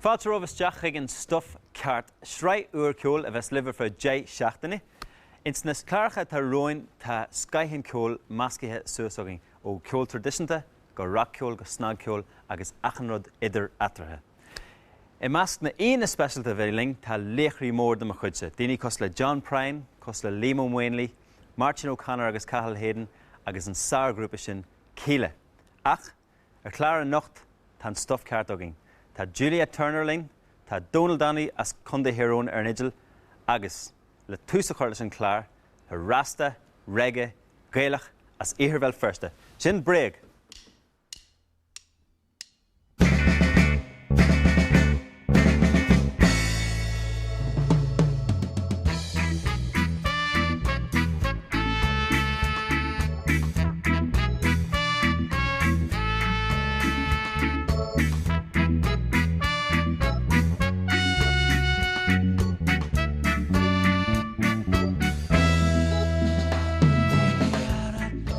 Fáilte romhaibh isteach chuig an Stuif Ceart, sraith úr ceoil a bheas libh ar feadh 10 seachtaine. Ins na cláracha atá romhainn tá scoith an cheoil meascaithe suas againn, ó cheol traidisiúnta go rac-cheol go snagcheol agus achan rud idir eatarthu. I measc na n-aíonna speisialta a bheidh linn tá laochraí mór de mo chuidse, daoine cosúil le John Prine, cosúil le Liam Ó Maonlaí, Máirtín O'Connor agus Cathal Hayden agus an sárghrúpa sin Kíla. Ach ar chlár anocht tá an stuif ceart againn. Tá Juliette Turner linn, tá Dónal Donnelly as Contae Thír Eoghain ar an fhidil agus, le tús a chur leis an chlár, tá rasta, reggae, Gaelach as Iarthar Bhéal Feirste. Sin Bréag!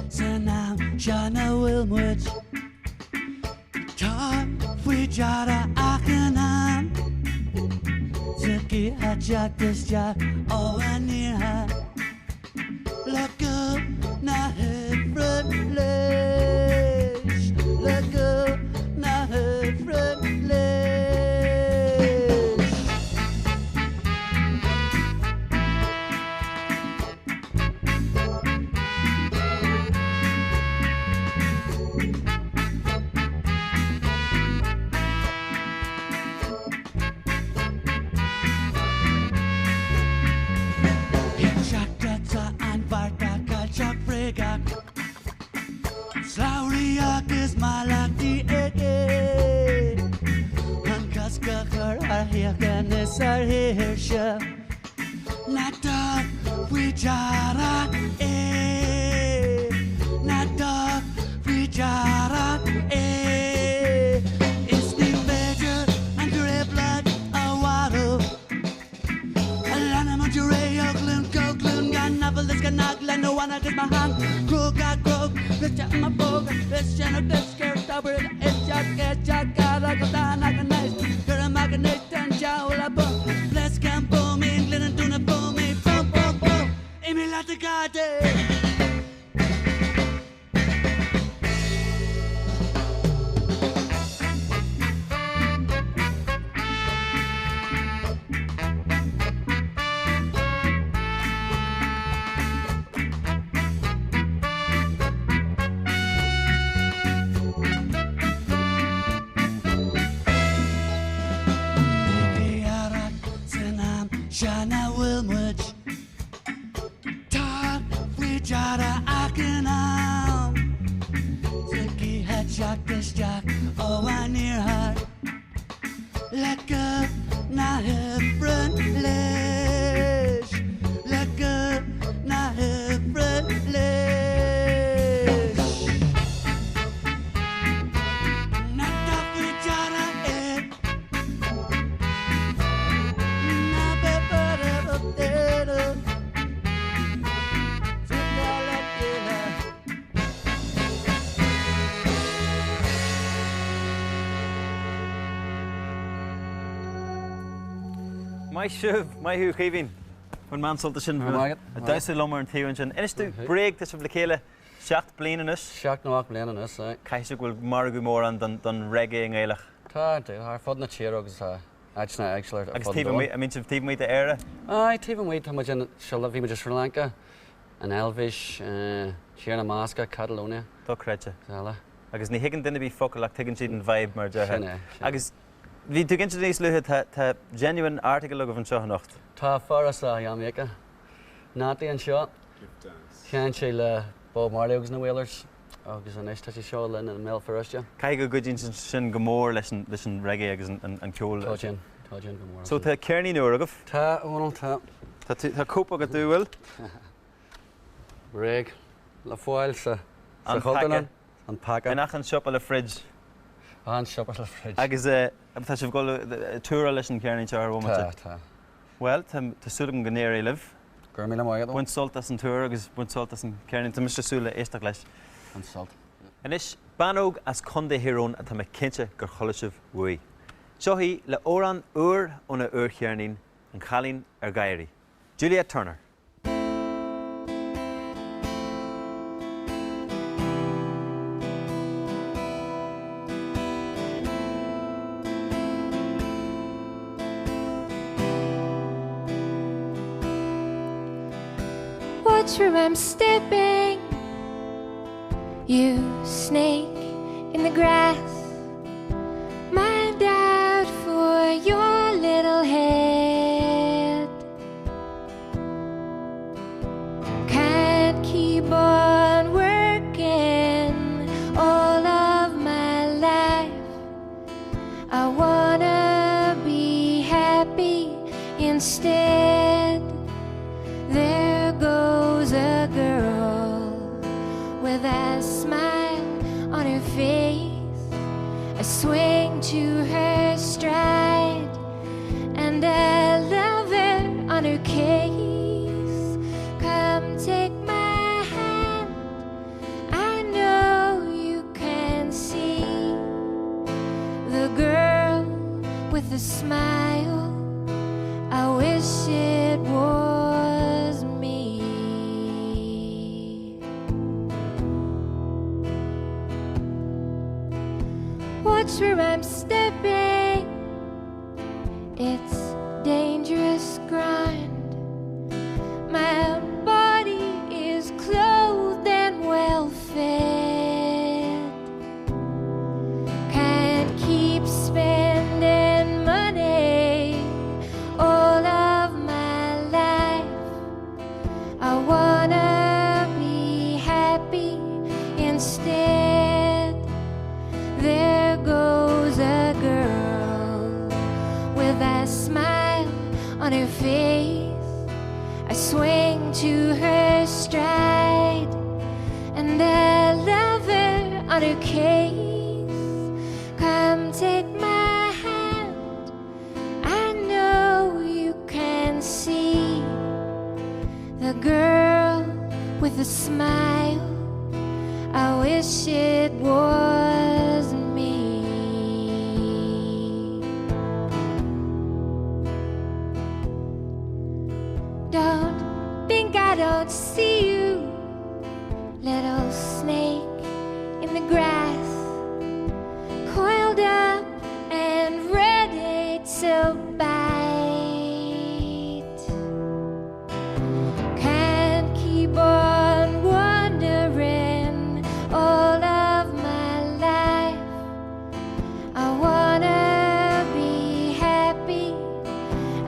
San am seo 'na bhfuil muid Tabhair faoi deara achan am Tá gaoth ag teacht isteach ó an iarthar Le go na hifreann leis Le go na hifreann leis. Tá an Mhárta cailteach bréagach, Slabhraí agus mallachtaí aige, Chun cosc a chur ar shíocháin is ar shaoirse. Ná tabhair faoi deara é, Ná tabhair faoi deara é. Is ní féidir an trioblóid a mharú. Leanfaidh muid ar aghaidh ó ghlúin go glúin gan aiféala is gan eagla nó anad is mo theanga cróga cróga briste i mo phóca is sin agus céard abair isteach isteach agus anois cuir amach anois den diabhal a bum pléascann buamaí gluineann tú na buamaí bum bum bum imigh leat a gade. San am seo 'na bhfuil muid. Tabhair faoi deara achan am Tá gaoth ag teacht isteach ó an iarthar Le go na hifreann leis Le go na hifreann leis Ná tabhair faoi deara é. Maith sibh, maith thú a Chaoimhín. Bhain mé an-sult as sin. Maith agat. Ag damhsa liom ar an taobh ansin. Inis domh, Bréag, tá sibh le chéile 7 bliana anois. 7 nó 8 bliana anois, aye. Caithfidh sé go bhfuil margadh mór ann don reggae i nGaelach. Tá, ar fud na tíre agus áiteanna éagsúla ar Agus fud an taobh domhain. amuigh, an mbíonn sibh taobh amuigh d'Éire? Aye, taobh amuigh, tá muid in, bhí muid i Sri Lanka, an Eilvéis, Tír na mBascach, Catalonia. Dochreidte. Is eile. Agus ní thuigeann duine ar bith focal ach tuigeann siad an vibe mar a déarfá. Sin é, sin é. Agus bhí tú ag insint níos luaithe, tá, tá genuine article agaibh anseo anocht. Tá fear as Jamaica, Natty anseo. Sheinn sé le Bob Marley agus na Wailers agus anois tá sé seo linn i mBéal Feirste. Caithfidh go gcuidíonn sin go mór leis an leis an reggae agus an ceol. Cuidíonn, cuidíonn go mór. So tá ceirnín úr agaibh? Tá, a Dhónaill, tá. Tá tú, tá cóip agat, an bhfuil? Bréag le fáil sa An Chultúrlann. paca. An paca. In achan siopa le fridge. Achan siopa le fridge. Agus tá sibh ag dul ag túráil leis an cheirnín seo ar bhomaite? Tá, tá. Bhuel, tá súil agam go n-éireoidh libh. Go raibh míle maith agat. Bain sult as an tour agus bain sult as an cheirnín. Tá mise ag súil le éisteacht leis. Bain sult. Anois, bean óg as Contae Thír Eoghain atá mé cinnte gur chuala sibh uaidh. Seo í le amhrán úr óna úrcheirnín, An Cailín ar Gháirí. Juliette Turner. Watch where I'm stepping, you snake in the grass. Mind out for your little head. Can't keep on working all of my life. I wanna be happy instead. There goes a girl with a smile on her face. I swing to her stride and a lover on her case. Come take my hand. I know you can see the girl with the smile. I wish it was me. Watch where I'm stepping. It's dangerous ground. My body is clothed and well fed. Can't keep spending money all of my life. I wanna be happy instead. There goes a girl with a smile on her face. I swing to her stride and a lover on her case. Come take my hand. I know you can see the girl with a smile. I wish it was me. Don't think I don't see you, little snake in the grass, coiled up and ready to bite. Can't keep on wondering all of my life. I wanna be happy.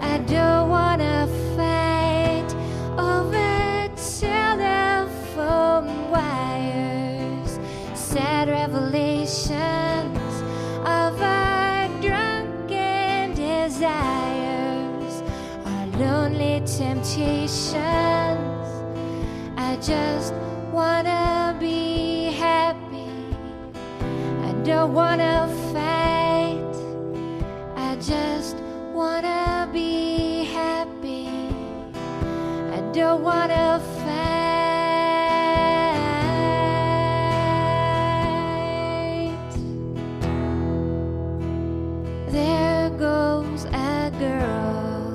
I don't wanna fight over telephone wires, sad revelations of our drunken desires, our lonely temptations. I just wanna be happy. I don't wanna fight. I just wanna be happy. I don't wanna fight. There goes a girl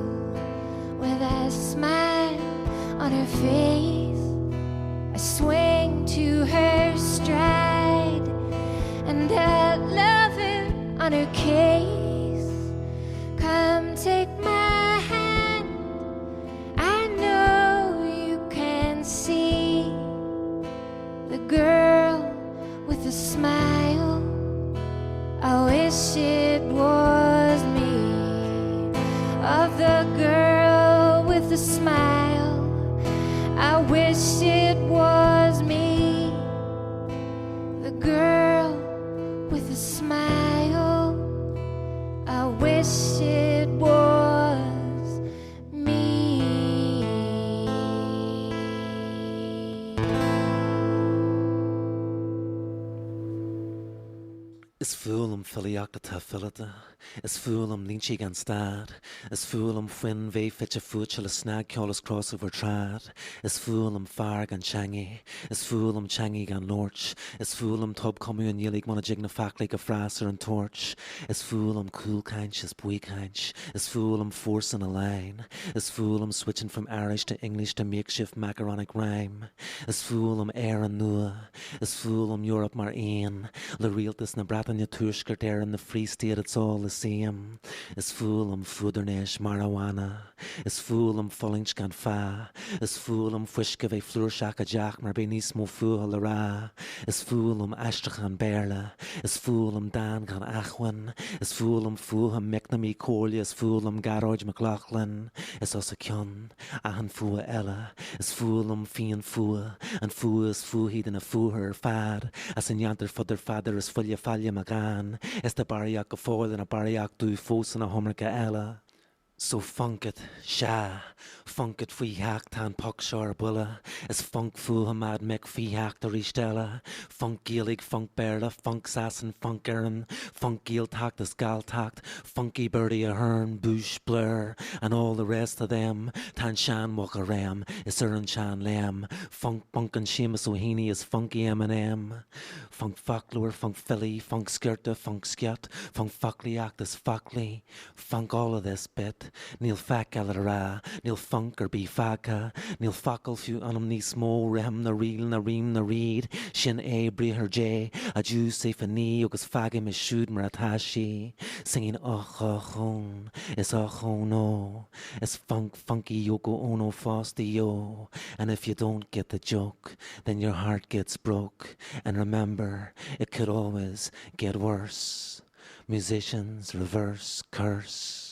with a smile on her face. I swing to her stride and a lover on her case. Come take my hand. I know you can see the girl with a smile. I wish it was me. Of the girl with the smile. I wish it was me. The girl with the smile. I wish it was me. Is fuath fuath liom filíocht atá fileata. Is fuath liom línte gan stad. Is fuath liom foinn bheith fite fuaite le snagcheol is crossover trad. Is fuath liom fear gan teangaidh. Is fuath liom teangaidh gan labhairt. Is fuath liom tobchumadh i nGaeilge muna dtig na foclaí go fras ar an toirt. Is fuath liom cúlchaint is baothchaint. Is fuath liom forcing a line. Is fuath liom switching from Irish to English to makeshift macaronic rhyme. Is fuath liom Éire nua. Is fuath liom Eoraip mar aon le rialtas na Breataine Tuaisceart Éireann the Free State it's all the same. Is fuath liom fuadarnéis marijuana. Is fuath liom fulaingt gan fáth. Is fuath liom fuisce bheith flúirseach i dteach mar beidh níos mó fuatha le rá. Is fuath liom aistriúchán Béarla. Is fuath liom dán gan acmhainn. Is fuath liom fuatha miocnamaí comhairle Is fuath liom Gearóid Mac Lochlainn. Is os a cionn. Achan fuath eile, is fuath liom féinfhuath, an fuath is fuathaí de na fuatha ar fad, as a ndéantar fudar fadar is fuile faille mo dhán, is tá barraíocht go fóill ina barraíocht dubh fós ina hiomarca eile. So func it, sea, func it faoi sheacht tá an poc seo ar buile, is func fuatha Mad Mick faoi sheacht arís eile, func Gaeilge, func Béarla, func Sasain, func Éireann, func Gaeltacht is Galltacht, Funky Bertie Ahern, Bush, Blair and all the rest of them Tá an seanmhoch i réim is ar an tseanléim Func buncan Seamus Ó hEanaí is funky Eminem Func foclóir, func filí, func sciorta, func sciot Func foclaíocht is foclaí Func all of this bit Níl faic eile le rá Níl func ar bith fágtha Níl focal fiú ionam níos mó Rithim ná ríl ná rím ná ríd Sin é briathar Dé Adieu c'est fini agus fágaimis siúd mar atá sí Singing och och ón is och oh no Is funk funky Yoko Ono fosta yo And if you don't get the joke Then your heart gets broke And remember it could always get worse Musicians reverse curse.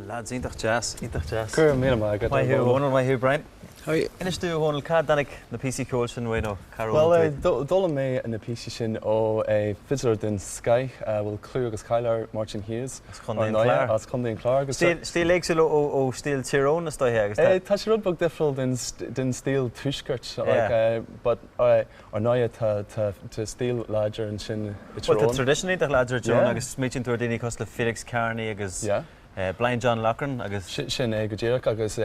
Lads, iontach deas, iontach deas. Go raibh míle maith agat, Maith thú, a Dhónaill, maith thú, Brian. Inis dúinn, a Dhónaill, cá dtáinig na píosaí ceoil sin uaidh nó cár fhoghlaim tú iad? Bhuel, d'fhoghlaim mé na píosaí sin ó fidléir den scoith a bhfuil clú agus cáil air, Máirtín Hayes. As Contae an Chláir. As Contae an Chláir. Agus Stíl éagsúil ó stíl Tír Eoghain, is dóiche, agus tá. Tá sé rud beag difriúil den stíl tuaiscirt, like, but ar ndóigh tá stíl láidir ansin i Tír Eoghain. Bhuel, tá traidisiún iontach láidir i Tír Eoghain agus smaoitíonn tú ar daoine cosúil le Felix Kearney agus Blind John Loughran agus. Sin é go díreach agus.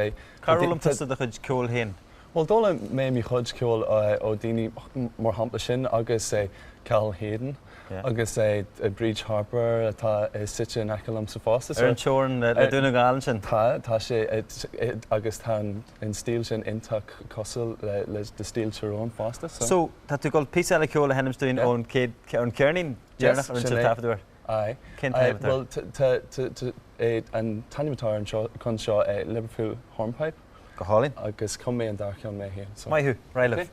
Cár fhoghlaim tusa do chuid ceoil féin? Bhuel, d'fhoghlaim mé mo chuid ceoil ó daoine mar shampla sin agus Cathal Hayden agus Bríd Harper atá suite in aice liomsa fosta. Ar an teorainn le Dún na nGall ansin? Tá, tá sé agus tá an stíl sin iontach cosúil le stíl Tír Eoghain fosta. So, tá tú ag dul píosa eile ceoil a sheinm dúinn ón chéad, ón cheirnín deireanach a rinne sibh taifeadadh air. Aye. Cén t-ainm atá air? Bhuel, tá an t-ainm atá ar an ceann seo Liverpool Hornpipe. Go hálainn. Agus chum mé an dá cheann mé féin. Maith thú. Ar aghaidh libh.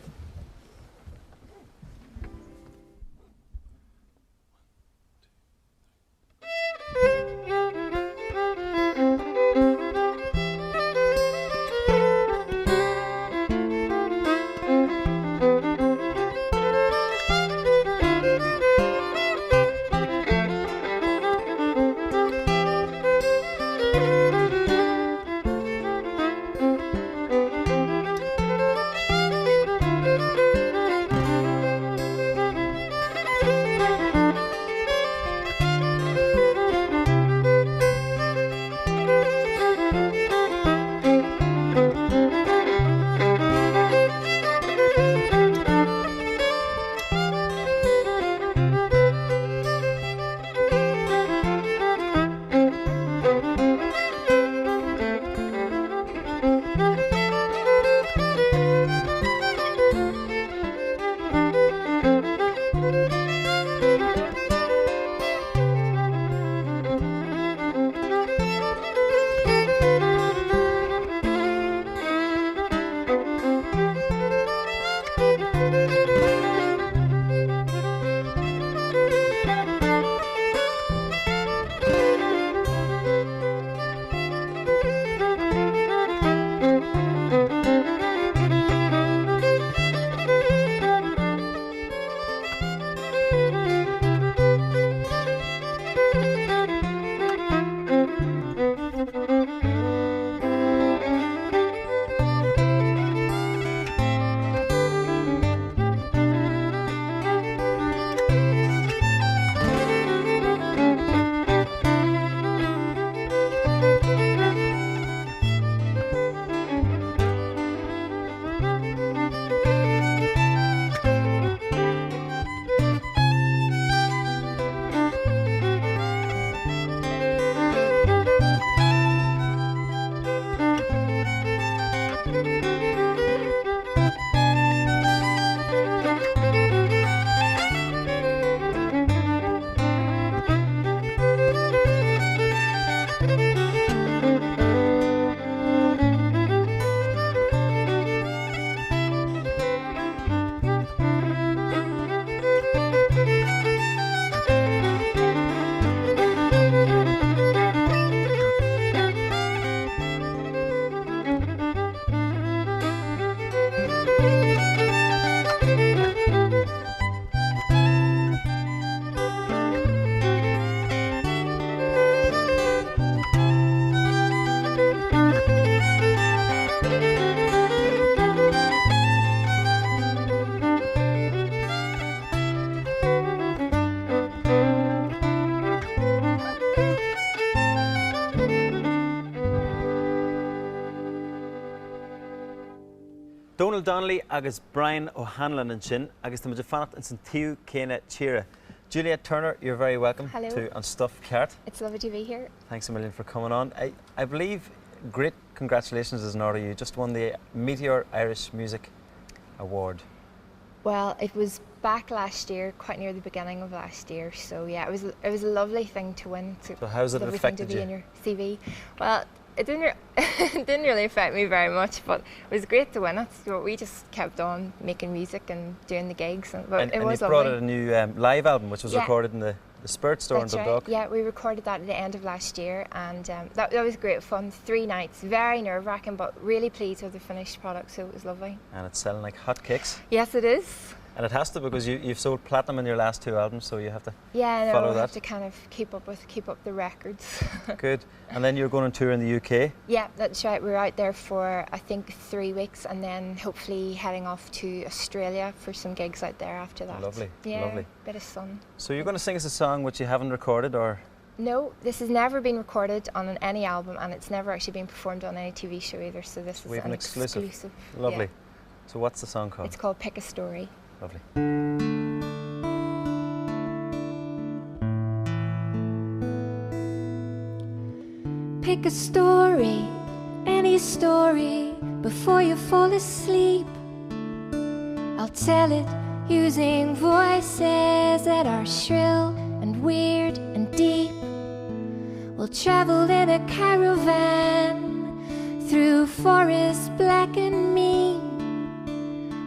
Dónal Donnelly agus Brian O'Hanlon ansin agus tá muid ag fanacht ins an taobh céanna tíre. Juliet Turner, you're very welcome Hello. to An Stuif Ceart. It's lovely to be here. Thanks a million for coming on. I, I believe great congratulations is in order. You just won the Meteor Irish Music Award. Well, it was back last year, quite near the beginning of last year. So yeah, it was it was a lovely thing to win. So how's it lovely affected thing to you? be in your CV. Well, it didn't re it didn't really affect me very much, but it was great to win it. So we just kept on making music and doing the gigs. And, but and, it and was you brought lovely. out a new um, live album, which was Yeah. recorded in the, the The Spirit Store That's in right. Dundalk. Yeah, we recorded that at the end of last year and um, that, that was great fun. Three nights, very nerve-wracking, but really pleased with the finished product, so it was lovely. And it's selling like hotcakes. Yes, it is. And it has to because you, you've sold platinum in your last two albums, so you have to yeah, no, follow I that. have to kind of keep up with keep up the records. Good. And then you're going on tour in the UK. Yeah, that's right. We're out there for I think three weeks, and then hopefully heading off to Australia for some gigs out there after that. Lovely, Yeah, lovely. Bit of sun. So you're going to sing us a song which you haven't recorded, or No, this has never been recorded on an, any album, and it's never actually been performed on any TV show either. So this is we have an an exclusive. exclusive. Lovely. Yeah. So what's the song called? It's called Pick a Story. Lovely. Pick a story, any story, before you fall asleep. I'll tell it using voices that are shrill and weird and deep. We'll travel in a caravan through forests black and mean,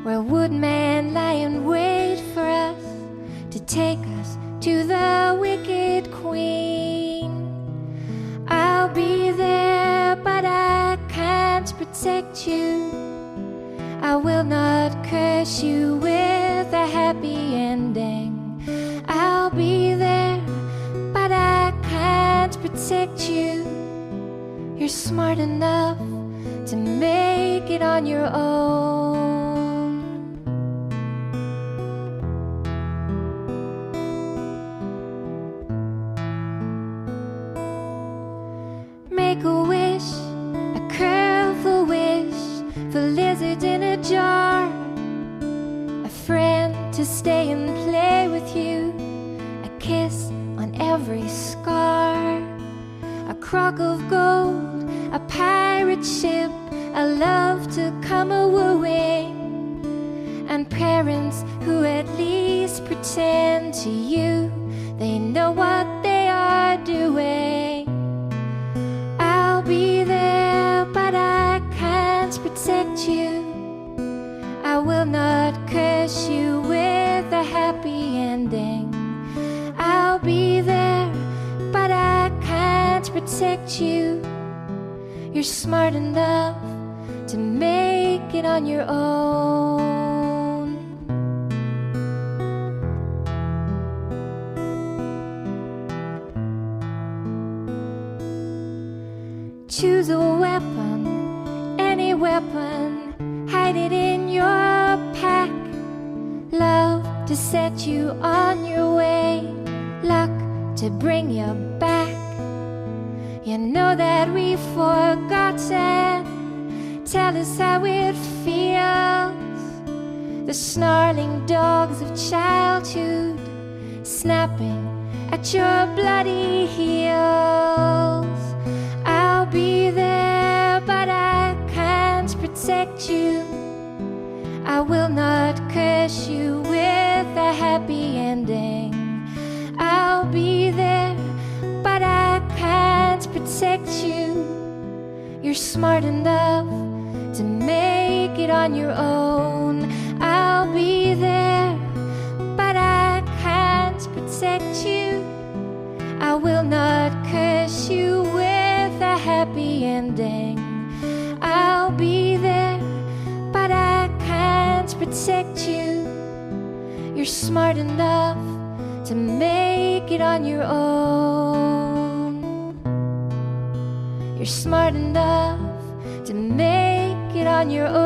where woodmen lie in wait for us to take us to the wicked queen. I'll be there, but I can't protect you. I will not curse you with a happy ending. I'll be there, but I can't protect you. You're smart enough to make it on your own. Make a wish, a careful wish for lizards in a jar, a friend to stay and play with you, a kiss on every scar, a crock of gold, a pirate ship, a love to come a wooing, and parents who at least pretend to you they know what they are doing. I'll be there, but I can't protect you. I will not curse you with a happy ending. I'll be there, but I can't protect you. You're smart enough to make it on your own. Choose a weapon, any weapon, hide it in your pack. Love to set you on your way, luck to bring you back. You know that we've forgotten. Tell us how it feels. The snarling dogs of childhood snapping at your bloody heels. I'll be there, but I can't protect you. I will not curse you with a happy ending. I'll be there, but I can't protect you. You're smart enough to make it on your own. I'll be there, but I can't protect you. I will not curse you with a happy ending. I'll be there, but I can't protect you. You're smart enough to make it on your own. You're smart enough to make it on your own.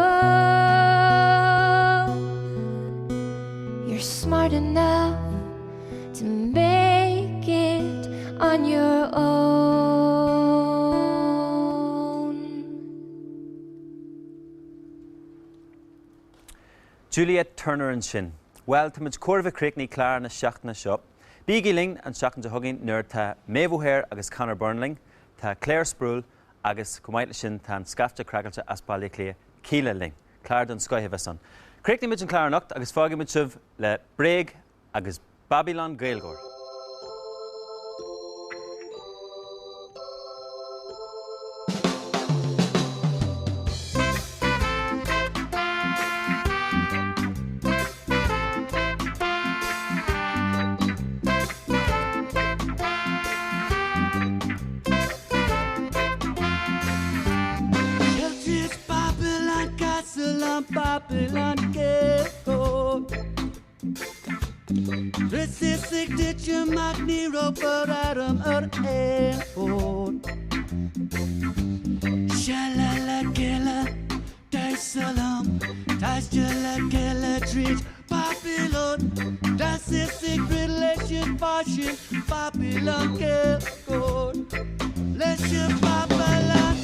You're smart enough to make it on your own. Juliet Turner ansin. Bhuel, táimid chóir a bheith críochnaithe clár na seachtaine seo. Bígí linn an tseachtain seo chugainn nuair atá Méabh O'Hare agus Conor Byrne linn, tá Claire Sproule agus chomh maith leis sin tá an scaifte craiceáilte as Baile Átha Cliath, Kíla linn. Clár den scoith a bheas ann. Críochnaímid an clár anocht agus fágfaimid sibh le Bréag agus Babylon Gaeilgeoir. obair ar aon fhód. Shalala le chéile, damhsa liom, taisteal le chéile tríd Babylon, That's the secret leis an bhfaisean Babylon ceol leis an Babylon.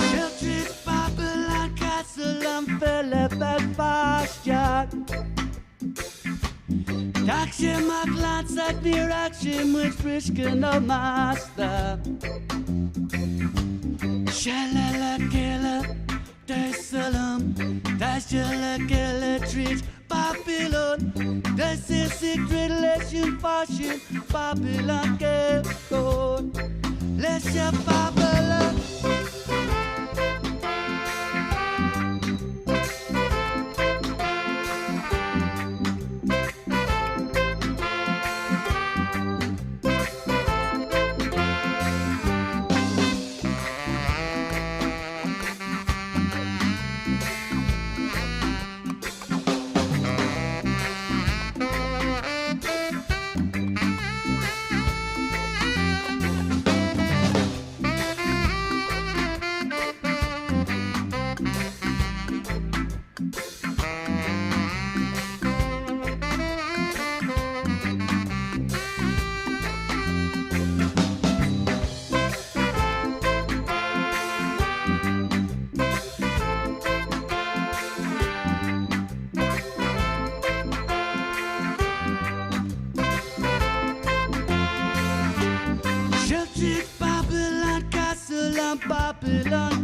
Siúl tríd Babylon Castle an file beag fáisteach. D'fhág sé amach lansa níor fhág sé muid brisce nó masta. Shalala le chéile, damhsa liom, taisteal le chéile tríd Babylon. This is secret leis an bhfaisean Babylon ceol leis an Babylon. Siúl tríd Babylon Castle an Babylon